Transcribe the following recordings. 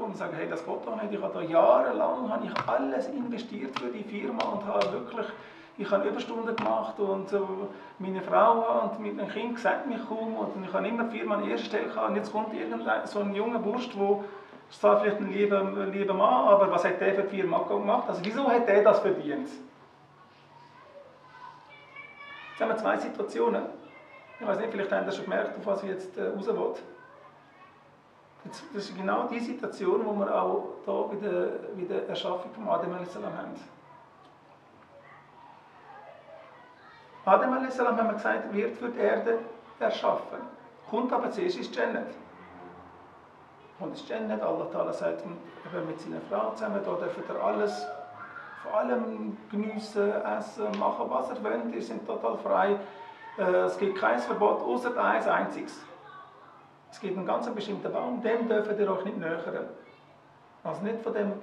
und sagen, hey, das geht doch nicht. Ich habe da jahrelang alles investiert für die Firma und ich habe Überstunden gemacht und meine Frau und mit meinem Kind sagt mich kaum und ich habe immer die Firma an erster Stelle gehabt und jetzt kommt irgendein so ein junger Bursch, der ist zwar vielleicht ein lieber Mann, aber was hat der für die Firma gemacht? Also wieso hat der das verdient? Jetzt haben wir zwei Situationen. Ich weiß nicht, vielleicht habt ihr schon gemerkt, auf was ich jetzt raus will. Das ist genau die Situation, die wir auch hier bei der Erschaffung von Adam a.s. haben. Adam a.s. haben wir gesagt, wird für die Erde erschaffen. Kommt aber zuerst ins Jannat. Und ins Jannat, Allah Ta'ala sagt, mit seiner Frau zusammen, da dürft ihr alles, vor allem geniessen, essen, machen, was ihr wollt. Ihr seid total frei. Es gibt kein Verbot, außer eins einziges. Es gibt einen ganz bestimmten Baum, dem dürft ihr euch nicht nähern. Also nicht von dem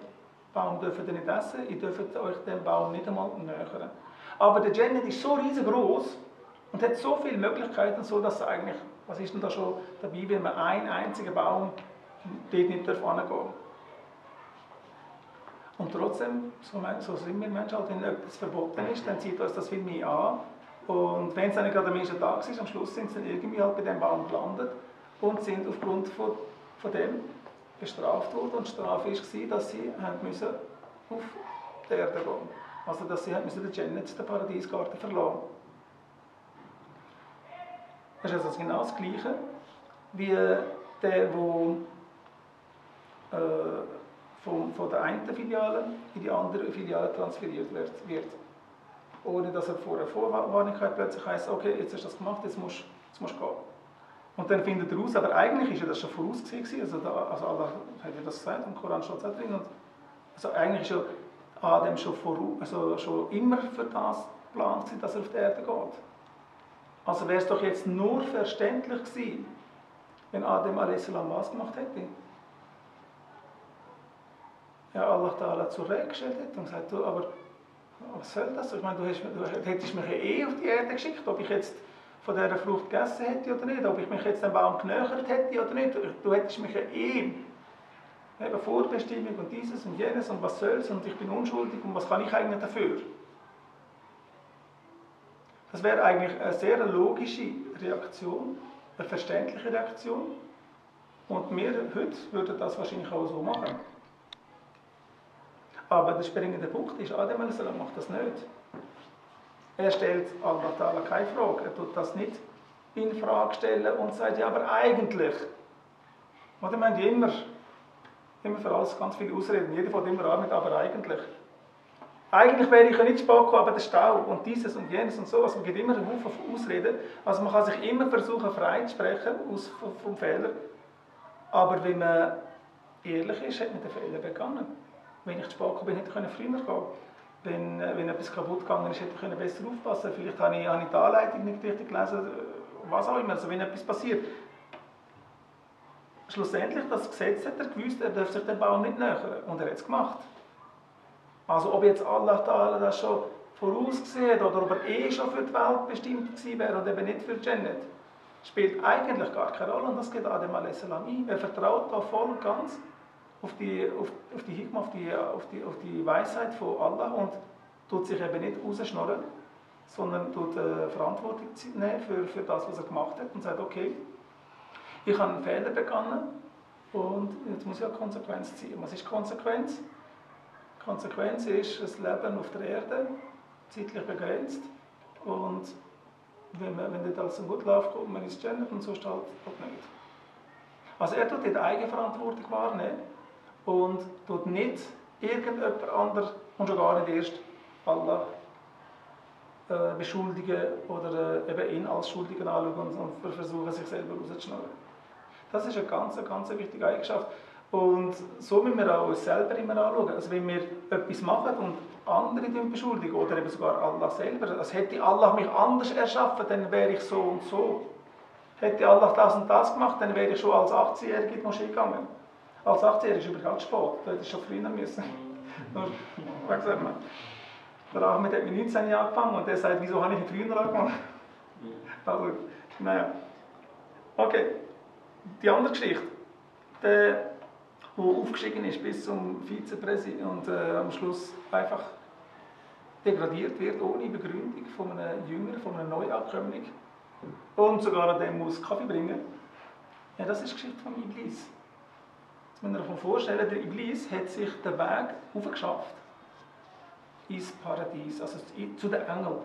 Baum dürft ihr nicht essen, ihr dürft euch dem Baum nicht einmal nähern. Aber der Jannat ist so riesengroß und hat so viele Möglichkeiten, so dass eigentlich, was ist denn da schon dabei, wenn man einen einzigen Baum dort nicht hingehen darf. Und trotzdem, so sind wir Menschen halt, wenn etwas verboten ist, dann zieht uns das viel mehr an. Und wenn es dann gerade am ersten Tag ist, am Schluss sind sie dann irgendwie halt bei diesem Baum gelandet und sind aufgrund von dem bestraft worden. Und die Strafe war, dass sie müssen auf die Erde gehen. Also dass sie müssen den Jannat, den Paradiesgarten, verlassen. Das ist also genau das Gleiche, wie der von der einen Filiale in die andere Filiale transferiert wird. Ohne dass er vor einer Vorwarnung plötzlich heisst, okay, jetzt hast du das gemacht, jetzt musst du gehen. Und dann findet er raus, aber eigentlich war ja das schon vorausgesehen. Also Allah hat ja das gesagt, im Koran steht es auch drin. Und also eigentlich ist ja Adam schon immer für das geplant, dass er auf die Erde geht. Also wäre es doch jetzt nur verständlich gewesen, wenn Adam a.s. was gemacht hätte. Ja, Allah Ta'ala zurechtgestellt hätte und gesagt, du, aber was soll das? Ich meine, du hättest mich ja auf die Erde geschickt, ob ich jetzt von dieser Frucht gegessen hätte oder nicht, ob ich mich jetzt dem Baum genähert hätte oder nicht. Du hättest mich ja eben Vorbestimmung und dieses und jenes und was soll's und ich bin unschuldig und was kann ich eigentlich dafür? Das wäre eigentlich eine sehr logische Reaktion, eine verständliche Reaktion und wir heute würden das wahrscheinlich auch so machen. Aber der springende Punkt ist, Adam a.s. macht das nicht. Er stellt Allah Ta'ala keine Frage. Er tut das nicht in Frage stellen und sagt, ja, aber eigentlich. Oder man hat immer für alles ganz viele Ausreden. Jeder fängt immer an mit, aber eigentlich. Eigentlich wäre ich ja nicht spät gekommen, aber der Stau und dieses und jenes und so. Also man gibt immer einen Haufen Ausreden. Also man kann sich immer versuchen, frei zu sprechen vom Fehler. Aber wenn man ehrlich ist, hat man den Fehler begangen. Wenn ich zu spät gekommen bin, hätte ich früher gehen. Wenn etwas kaputt gegangen ist, hätte ich besser aufpassen können. Vielleicht habe ich die Anleitung nicht richtig gelesen, was auch immer. Also wenn etwas passiert. Schlussendlich, das Gesetz hat er gewusst, er darf sich den Baum nicht nähern. Und er hat es gemacht. Also ob jetzt Allah Ta'ala das schon vorausgesehen oder ob er schon für die Welt bestimmt gewesen wäre und eben nicht für die Jannat, spielt eigentlich gar keine Rolle. Und das geht Adam a.s. ein. Er vertraut da voll und ganz auf die Hikmah, auf die Weisheit von Allah und tut sich eben nicht rausschnorren, sondern tut Verantwortung nehmen für das, was er gemacht hat und sagt, okay, ich habe einen Fehler begangen und jetzt muss ich eine Konsequenz ziehen. Was ist Konsequenz? Konsequenz ist das Leben auf der Erde, zeitlich begrenzt und wenn dort alles so gut läuft, kommt man ins Jannat und sonst halt nicht. Also er tut die Eigenverantwortung wahrnehmen und tut nicht irgendjemand anderes und schon gar nicht erst Allah beschuldigen oder eben ihn als Schuldigen anschauen und versuchen, sich selber rauszuschneiden. Das ist eine ganz wichtige Eigenschaft. Und so müssen wir auch uns selber immer anschauen. Also wenn wir etwas machen und andere beschuldigen oder eben sogar Allah selber, als hätte Allah mich anders erschaffen, dann wäre ich so und so. Hätte Allah das und das gemacht, dann wäre ich schon als 18-Jährige in die Moschee gegangen. Als 18-Jährige ist überhaupt spät, da hätte ich schon früher müssen. Nur, was sagt man? Der Ahmed hat mit 19 Jahren angefangen und der sagt, wieso habe ich nicht früher angefangen? Also, naja. Okay, die andere Geschichte. der aufgestiegen ist bis zum Vizepräsident und am Schluss einfach degradiert wird, ohne Begründung von einem Jünger, von einem Neuankömmling und sogar dem muss Kaffee bringen. Ja, das ist die Geschichte von Iblis. Jetzt müssen wir uns vorstellen, der Iblis hat sich den Weg aufgeschafft ins Paradies, also zu den Engeln.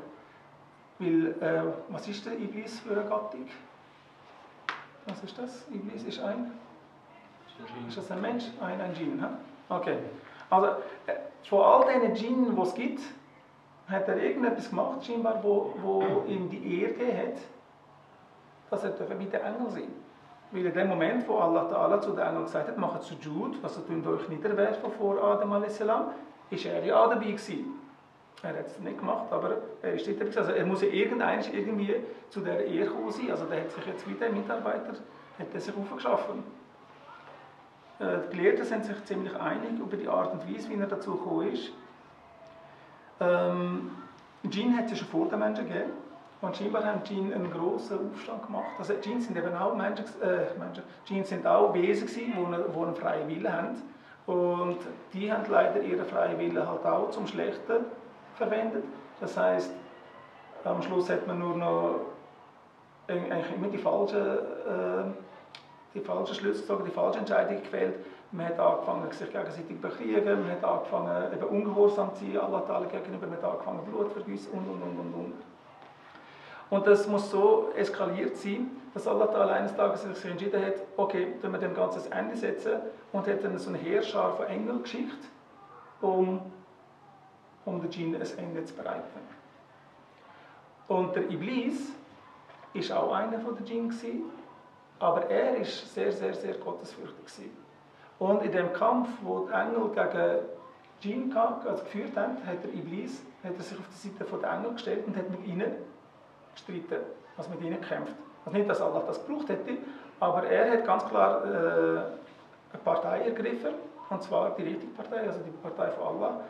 Weil, was ist der Iblis für eine Gattung? Was ist das? Iblis ist ein? Ist das ein Mensch? Ein Djinn, okay. Also, von all diesen Djinnen, die es gibt, hat er irgendetwas gemacht, scheinbar, wo ihm die Ehre gegeben hat, dass er bei den Engeln sein darf. Weil in dem Moment, wo Allah Ta'ala zu den Engeln gesagt hat, macht Sujud, also tun euch niederwerfen vor Adam a.s., ist er ja auch dabei gewesen. Er hat es nicht gemacht, aber er ist nicht dabei gewesen. Also er muss ja irgendwie zu dieser Ehre gekommen sein. Also der hat sich jetzt wieder, ein Mitarbeiter, hat er sich aufgeschaffen. Die Gelehrten sind sich ziemlich einig über die Art und Weise, wie er dazu gekommen ist. Djinn hat es ja schon vor den Menschen gegeben. Und scheinbar haben Djinn einen grossen Aufstand gemacht. Also Djinn sind eben auch Djinn sind auch Wesen gewesen, die einen freien Willen haben. Und die haben leider ihren freien Willen halt auch zum Schlechten verwendet. Das heisst, am Schluss hat man nur noch eigentlich immer die falschen Schlüsse gezogen, die falsche Entscheidung gefällt. Man hat angefangen, sich gegenseitig zu bekriegen, man hat angefangen, eben ungehorsam zu sein, Allah Ta'ala gegenüber, man hat angefangen, Blut zu vergießen und. Und das muss so eskaliert sein, dass Allah Ta'ala eines Tages sich entschieden hat, okay, wir dem Ganzen ein Ende setzen und hat dann so eine Heerschar von Engeln geschickt, um den Djinn ein Ende zu bereiten. Und der Iblis war auch einer der Djinn, aber er war sehr, sehr, sehr gottesfürchtig. Und in dem Kampf, wo die Engel gegen Djinn geführt haben, hat der Iblis sich auf die Seite der Engel gestellt und hat mit ihnen gestritten, also mit ihnen gekämpft. Also nicht, dass Allah das gebraucht hätte, aber er hat ganz klar eine Partei ergriffen, und zwar die richtige Partei, also die Partei von Allah,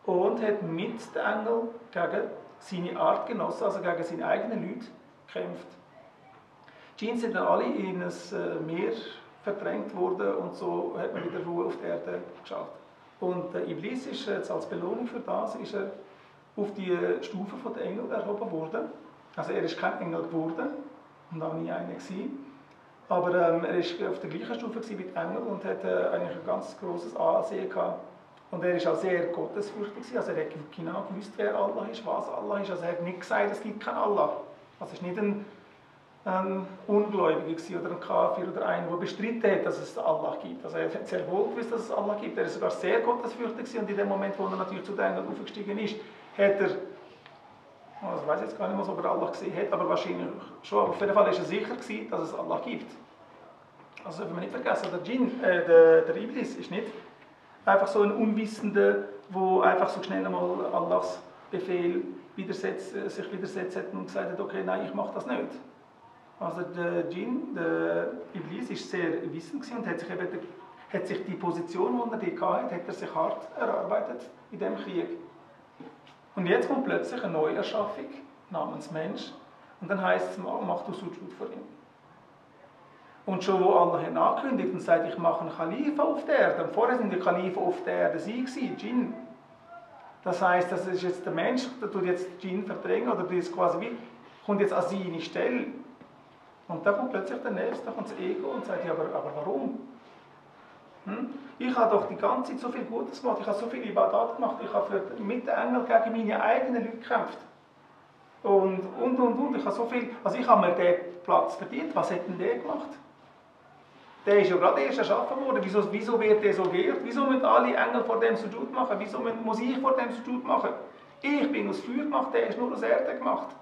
und hat mit den Engeln gegen seine Artgenossen, also gegen seine eigenen Leute, gekämpft. Die Djinns sind dann alle in ein Meer verdrängt worden und so hat man wieder Ruhe auf der Erde geschafft. Und Iblis ist jetzt als Belohnung für das ist er auf die Stufe der Engel erhoben worden. Also er ist kein Engel geworden und auch nie einer gewesen. Aber er war auf der gleichen Stufe wie die Engel und hat eigentlich ein ganz grosses Ansehen gehabt. Und er war auch sehr gottesfürchtig, also er hat genau gewusst, wer Allah ist, was Allah ist. Also er hat nicht gesagt, es gibt keinen Allah. Also es war nicht ein Ungläubiger oder ein Kafir oder einer, der bestritten hat, dass es Allah gibt. Also er hat sehr wohl gewusst, dass es Allah gibt. Er war sogar sehr gottesfürchtig und in dem Moment, wo er natürlich zu den Engeln aufgestiegen ist, hat er, also ich weiß jetzt gar nicht mehr, ob er Allah gesehen hat, aber wahrscheinlich schon. Auf jeden Fall war er sicher gewesen, dass es Allah gibt. Also dürfen wir nicht vergessen, der Iblis ist nicht einfach so ein Unwissender, der einfach so schnell einmal Allahs Befehl sich widersetzt hat und gesagt hat, okay, nein, ich mache das nicht. Also der Iblis war sehr wissend und hat sich die Position, die er hatte, hat er sich hart erarbeitet in diesem Krieg. Und jetzt kommt plötzlich eine Neuerschaffung namens Mensch und dann heisst es, mach du Sujud vor ihm. Und schon wo Allah hat angekündigt und sagt, ich mache einen Khalifa auf der Erde, und vorher sind die Khalifa auf der Erde sie gewesen, Djinn. Das heisst, das ist jetzt der Mensch, der tut jetzt Djinn verdrängen oder ist quasi wie, kommt jetzt an seine Stelle. Und dann kommt plötzlich der Nächste, da kommt das Ego und sagt, ja, aber warum? Ich habe doch die ganze Zeit so viel Gutes gemacht, ich habe so viel Ibadat gemacht, ich habe mit den Engeln gegen meine eigenen Leute gekämpft. Und. Ich habe so viel, also ich habe mir den Platz verdient. Was hat denn der gemacht? Der ist ja gerade erst erschaffen worden. Wieso wird der so geehrt? Wieso müssen alle Engel vor dem Sujud machen? Wieso muss ich vor dem Sujud machen? Ich bin aus Feuer gemacht, der ist nur aus Erde gemacht.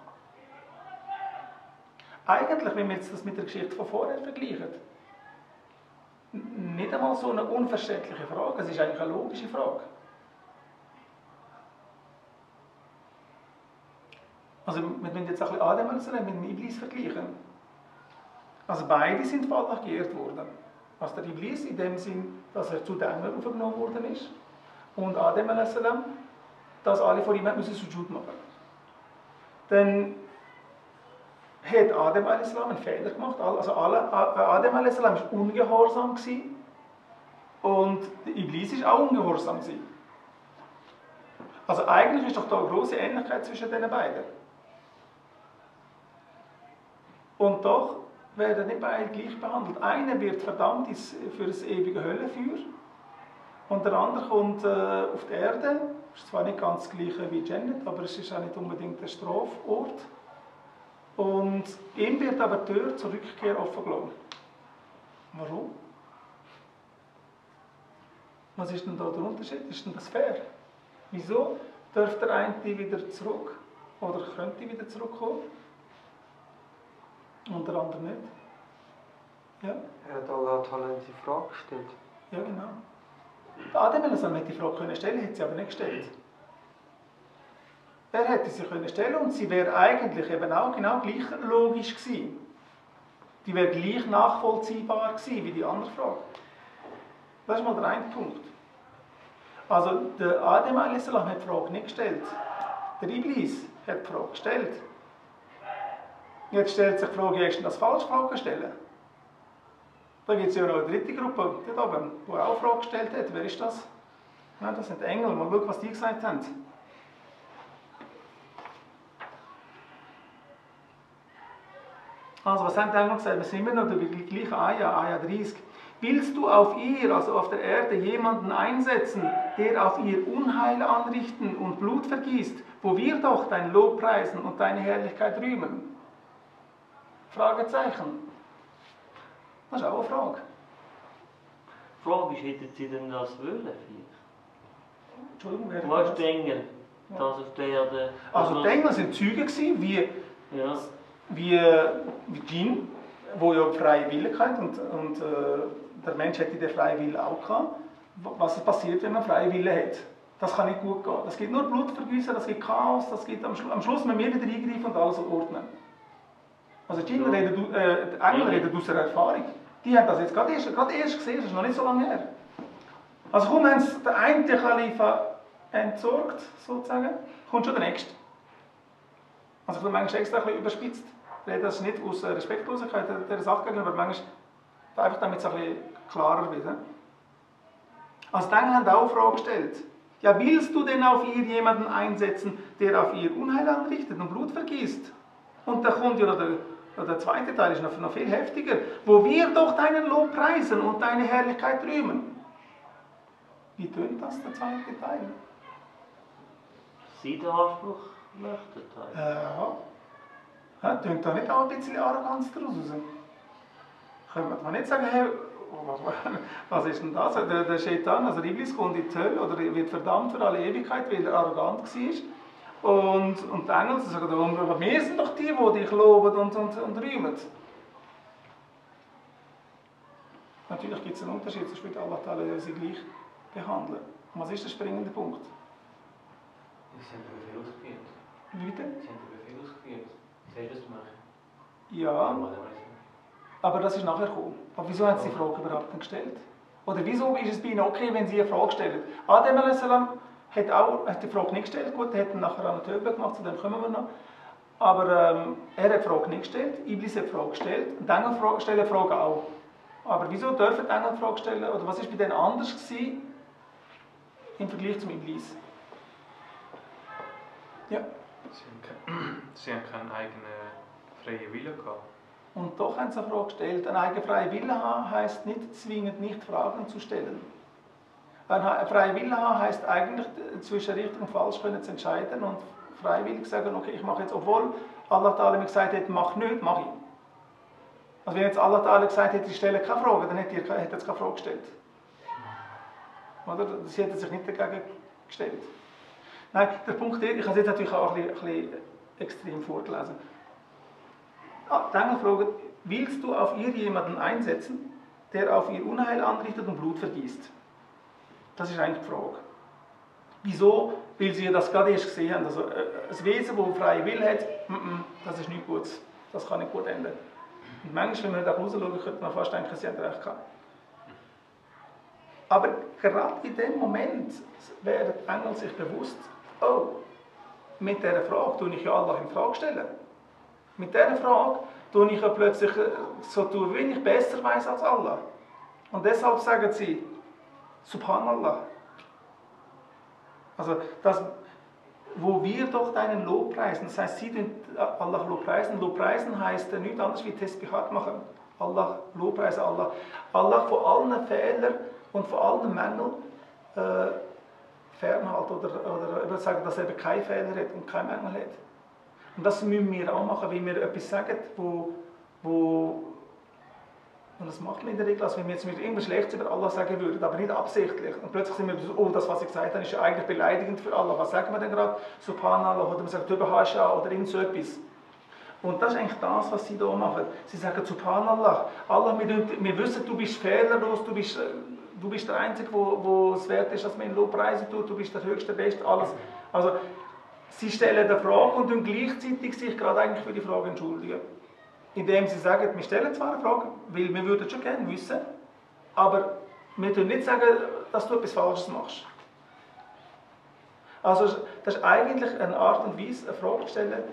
Eigentlich, wenn wir jetzt das mit der Geschichte von vorher vergleichen, nicht einmal so eine unverständliche Frage, es ist eigentlich eine logische Frage. Also wir müssen jetzt ein bisschen Adam mit dem Iblis vergleichen. Also beide sind von Allah geehrt worden. Also der Iblis in dem Sinn, dass er zu den Engeln aufgenommen worden ist und Adam a.s., dass alle vor ihm Sujud machen müssen. Dann hat Adam a.s. einen Fehler gemacht. Also Adam a.s. war ungehorsam Und der Iblis ist auch ungehorsam gewesen. Also eigentlich ist doch da eine grosse Ähnlichkeit zwischen den beiden. Und doch werden nicht beide gleich behandelt. Einer wird verdammt für das ewige Höllenfeuer und der andere kommt auf die Erde. Das ist zwar nicht ganz das gleiche wie Jannat, aber es ist auch nicht unbedingt der Strafort. Und ihm wird aber die Tür zur Rückkehr offen gelassen. Warum? Was ist denn da der Unterschied? Ist denn das fair? Wieso darf der eine wieder zurück oder könnte wieder zurückkommen und der andere nicht? Ja? Er hat Allah die Frage gestellt. Ja, genau. Der Adam hätte die Frage stellen können, hat sie aber nicht gestellt. Er hätte sie stellen und sie wäre eigentlich eben auch genau gleich logisch gewesen. Die wäre gleich nachvollziehbar gewesen wie die andere Frage. Das ist mal der eine Punkt. Also der Adam a.s. hat die Frage nicht gestellt. Der Iblis hat die Frage gestellt. Jetzt stellt sich die Frage, hast du das falsch Fragen stellen? Da gibt es ja noch eine dritte Gruppe, dort oben, die auch Fragen gestellt hat. Wer ist das? Nein, das sind Engel. Mal schauen, was die gesagt haben. Also, was haben die Engel gesagt? Wir sind immer noch die gleiche Aja 30. Willst du auf ihr, also auf der Erde, jemanden einsetzen, der auf ihr Unheil anrichten und Blut vergießt, wo wir doch dein Lob preisen und deine Herrlichkeit rühmen? Fragezeichen. Das ist auch eine Frage. Die Frage ist, hätten Sie denn das wollen vielleicht? Entschuldigung, wer Wo ist die Engel? Das auf der Erde? Also die Engel sind Zeugen gewesen, wie Djinn, wo ja freie Wille hat und der Mensch hätte den freien Willen auch gehabt. Was passiert, wenn man freie Wille hat? Das kann nicht gut gehen. Das gibt nur Blutvergießen, das gibt Chaos, das gibt am Schluss müssen wir wieder eingreifen und alles ordnen. Also die Engel reden aus der Erfahrung. Die haben das jetzt gerade erst gesehen, das ist noch nicht so lange her. Also kaum haben sie den einen Khalifa entsorgt, sozusagen, kommt schon der nächste. Also ich bin manchmal extra ein bisschen überspitzt. Ich rede das nicht aus Respektlosigkeit der Sache gegenüber, aber manchmal einfach damit es ein bisschen klarer wird. Also die Engel haben auch eine Frage gestellt. Ja, willst du denn auf ihr jemanden einsetzen, der auf ihr Unheil anrichtet und Blut vergießt? Und da kommt ja noch der zweite Teil, ist noch viel heftiger. Wo wir doch deinen Lob preisen und deine Herrlichkeit rühmen. Wie tönt das, der zweite Teil? Sie den Anspruch möchten haben. Ja, tönt da nicht auch ein bisschen Arroganz daraus raus? Können wir nicht sagen, hey, was ist denn das? Der Shaitan, also Iblis, kommt in die Hölle oder wird verdammt für alle Ewigkeit, weil er arrogant war. Und die Engel sagen, aber wir sind doch die dich loben und rühmen. Natürlich gibt es einen Unterschied, sonst würde Allah sie gleich behandeln. Und was ist der springende Punkt? Sie haben den Befehl ausgeführt. Wie bitte? Sie haben den Befehl ausgeführt. Sie haben das zu machen. Ja, aber das ist nachher gekommen. Aber wieso haben Sie die Frage überhaupt nicht gestellt? Oder wieso ist es bei Ihnen okay, wenn Sie eine Frage stellen? Adam a.s. hat die Frage nicht gestellt. Gut, er hat dann nachher eine Töbe gemacht, zu dem kommen wir noch. Aber er hat die Frage nicht gestellt, Iblis hat die Frage gestellt und die Engel stellen die Frage auch. Aber wieso dürfen die Engel die Frage stellen? Oder was war bei denen anders gewesen im Vergleich zum Iblis? Ja. Sie haben keinen eigenen freien Willen gehabt. Und doch haben sie eine Frage gestellt. Ein eigener freier Wille haben heisst nicht zwingend nicht Fragen zu stellen. Ein freier Wille haben heisst eigentlich zwischen richtig und falsch können zu entscheiden und freiwillig sagen, okay, ich mache jetzt, obwohl Allah Ta'ala mir gesagt hat, mach nicht, mache ich. Also wenn jetzt Allah Ta'ala gesagt hätte, ich stelle keine Frage, dann hätte er jetzt keine Frage gestellt. Oder? Sie hätte sich nicht dagegen gestellt. Nein, der Punkt ist, ich habe es jetzt natürlich auch ein bisschen extrem vorgelesen. Die Engel fragen, willst du auf ihr jemanden einsetzen, der auf ihr Unheil anrichtet und Blut vergießt? Das ist eigentlich die Frage. Wieso? Weil sie das gerade erst gesehen haben. Also ein Wesen, das freie Will hat, das ist nichts Gutes. Das kann nicht gut enden. Und manchmal, wenn wir da rausschauen, könnte man fast denken, sie haben recht gehabt. Aber gerade in dem Moment werden die Engel sich bewusst, oh, mit dieser Frage tue ich ja Allah in Frage stellen. Mit dieser Frage tue ich ja plötzlich so tun, wie ich besser weiß als Allah. Und deshalb sagen sie, Subhanallah. Also das, wo wir doch deinen Lob preisen, das heißt, sie den Allah Lobpreisen. Lobpreisen heißt nichts anderes wie Tesbihat machen. Allah, Lobpreisen Allah. Allah von allen Fehlern und von allen Mängeln fernhalten oder sagen, dass er eben keinen Fehler hat und keinen Mängel hat. Und das müssen wir auch machen, wenn wir etwas sagen, und das macht man in der Regel, als wenn wir jetzt irgendwas Schlechtes über Allah sagen würden, aber nicht absichtlich. Und plötzlich sind wir so, oh, das, was ich gesagt habe, ist ja eigentlich beleidigend für Allah. Was sagen wir denn gerade? Subhanallah, oder man sagt, Hasha oder irgend so etwas. Und das ist eigentlich das, was sie hier machen. Sie sagen, Subhanallah, Allah, wir wissen, du bist fehlerlos, du bist der Einzige, wo es wert ist, dass man ihn Lobpreisen tut, du bist der Höchste, Beste, alles. Also, sie stellen eine Frage und dann gleichzeitig sich gerade eigentlich für die Frage entschuldigen. Indem sie sagen, wir stellen zwar eine Frage, weil wir würden schon gerne wissen, aber wir tun nicht sagen, dass du etwas Falsches machst. Also das ist eigentlich eine Art und Weise, eine Frage zu stellen,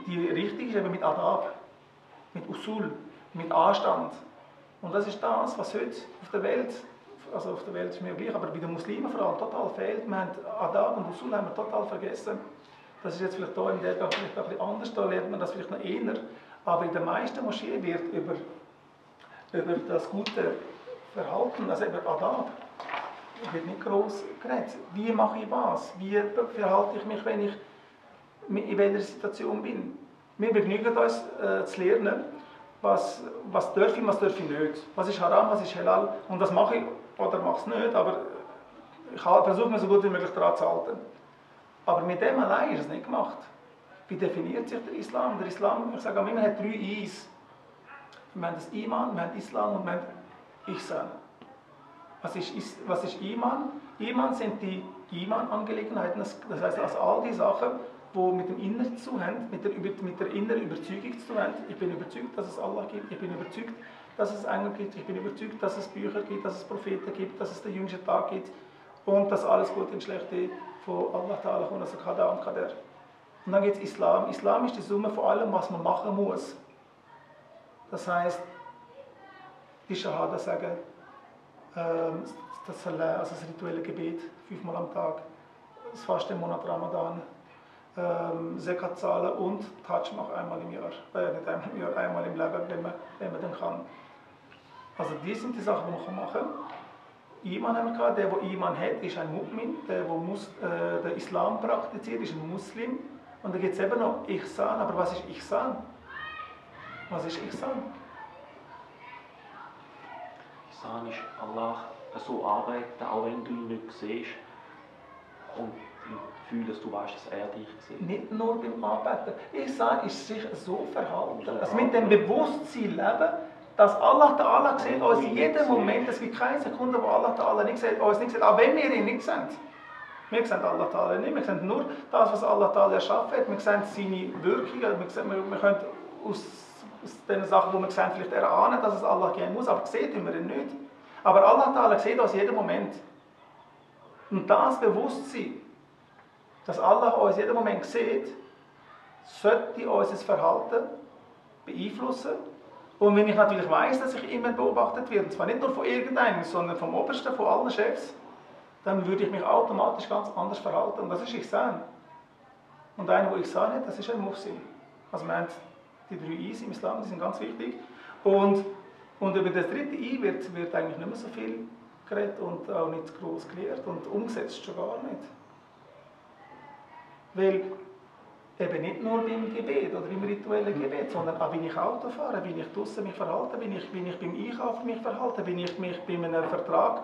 die richtig ist, eben mit Adab, mit Usul, mit Anstand. Und das ist das, was heute auf der Welt, also auf der Welt ist mir gleich, aber bei den Muslimen vor allem total fehlt. Wir haben Adab und Usul haben wir total vergessen. Das ist jetzt vielleicht hier in der vielleicht ein bisschen anders, da lernt man das vielleicht noch eher. Aber in den meisten Moscheen wird über das gute Verhalten, also über Adab, wird nicht gross geredet. Wie mache ich was? Wie verhalte ich mich, wenn ich in welcher Situation bin? Wir begnügen uns zu lernen, was darf ich, was darf ich nicht. Was ist Haram, was ist Halal. Und das mache ich oder mache es nicht, aber ich versuche mir so gut wie möglich daran zu halten. Aber mit dem allein ist es nicht gemacht. Wie definiert sich der Islam? Der Islam, ich sage immer, hat 3 Is. Wir haben das Iman, wir haben Islam und wir haben Ihsan. Was ist Iman? Iman sind die Iman-Angelegenheiten, das heißt also all die Sachen, die mit dem Inneren zu tun haben, mit der inneren Überzeugung zu tun haben. Ich bin überzeugt, dass es Allah gibt, ich bin überzeugt, dass es Engel gibt, ich bin überzeugt, dass es Bücher gibt, dass es Propheten gibt, dass es den jüngsten Tag gibt und dass alles Gute und Schlechte von Allah Ta'ala kommt, also Qada und Qadar. Und dann gibt es Islam. Islam ist die Summe von allem, was man machen muss. Das heißt, die Shahada sagen, das Salah, also das rituelle Gebet, 5-mal am Tag, das Fasten im Monat Ramadan, Zakat zahlen und Hajj machen einmal im Jahr. Nicht einmal im Jahr, einmal im Leben, wenn man dann kann. Also die sind die Sachen, die man machen kann. Iman haben wir gehabt. Der Iman hat, ist ein Mu'min. Der Islam praktiziert, ist ein Muslim. Und dann gibt es eben noch Ihsan. Aber was ist Ihsan? Was ist Ihsan? Ihsan ist Allah so arbeiten, auch wenn du ihn nicht siehst. Und fühlst, dass du weißt, dass er dich sieht. Nicht nur beim Arbeiten. Ihsan ist sich so verhalten. Also mit dem Bewusstsein leben, dass Allah Ta'ala sieht uns in jedem Moment. Es gibt keine Sekunde, wo Allah Ta'ala uns nicht sieht, auch wenn wir ihn nicht sehen. Wir sehen Allah Ta'ala nicht, wir sehen nur das, was Allah Ta'ala erschaffen hat. Wir sehen seine Wirkungen, wir können aus den Sachen, die wir sehen, vielleicht erahnen, dass es Allah geben muss, aber sehen wir ihn nicht. Aber Allah Ta'ala sieht uns in jedem Moment. Und das Bewusstsein, dass Allah uns in jedem Moment sieht, sollte unser Verhalten beeinflussen. Und wenn ich natürlich weiss, dass ich immer beobachtet werde, und zwar nicht nur von irgendeinem, sondern vom Obersten, von allen Chefs, dann würde ich mich automatisch ganz anders verhalten. Und das ist Ihsan. Und einer, der Ihsan hat, das ist ein Muhsin. Also wir haben die 3 Is im Islam, die sind ganz wichtig. Und über das 3. I wird eigentlich nicht mehr so viel geredet und auch nicht groß gelehrt und umgesetzt schon gar nicht. Weil eben nicht nur beim Gebet oder beim rituellen Gebet, sondern auch, wenn ich Auto fahre, wenn ich draussen mich verhalte, wenn ich beim Einkaufen mich verhalte, wenn ich mich bei einem Vertrag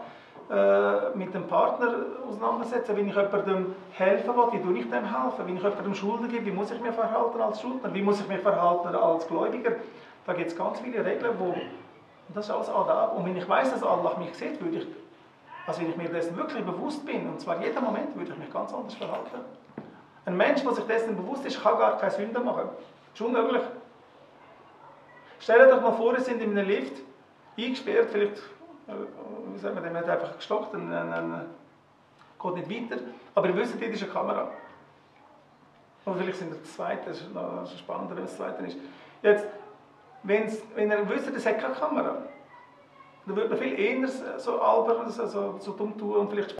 mit dem Partner auseinandersetze, wenn ich jemandem helfen will, wie tue ich dem helfen? Wenn ich jemandem Schulden gebe, wie muss ich mich verhalten als Schuldner? Wie muss ich mich verhalten als Gläubiger? Da gibt es ganz viele Regeln, und das ist alles Adab. Und wenn ich weiss, dass Allah mich sieht, also wenn ich mir dessen wirklich bewusst bin, und zwar jeden Moment, würde ich mich ganz anders verhalten. Ein Mensch, der sich dessen bewusst ist, kann gar keine Sünde machen. Das ist unmöglich. Stellt euch mal vor, ihr seid in einem Lift, eingesperrt, vielleicht, wie sagt man, der hat einfach gestockt, geht nicht weiter, aber ihr wisst, dort ist eine Kamera. Oder vielleicht sind das Zweite, das ist noch spannender, wenn es das Zweite ist. Jetzt, wenn ihr wisst, es hat keine Kamera, Dann würde man viel eher so albern, so dumm tun und vielleicht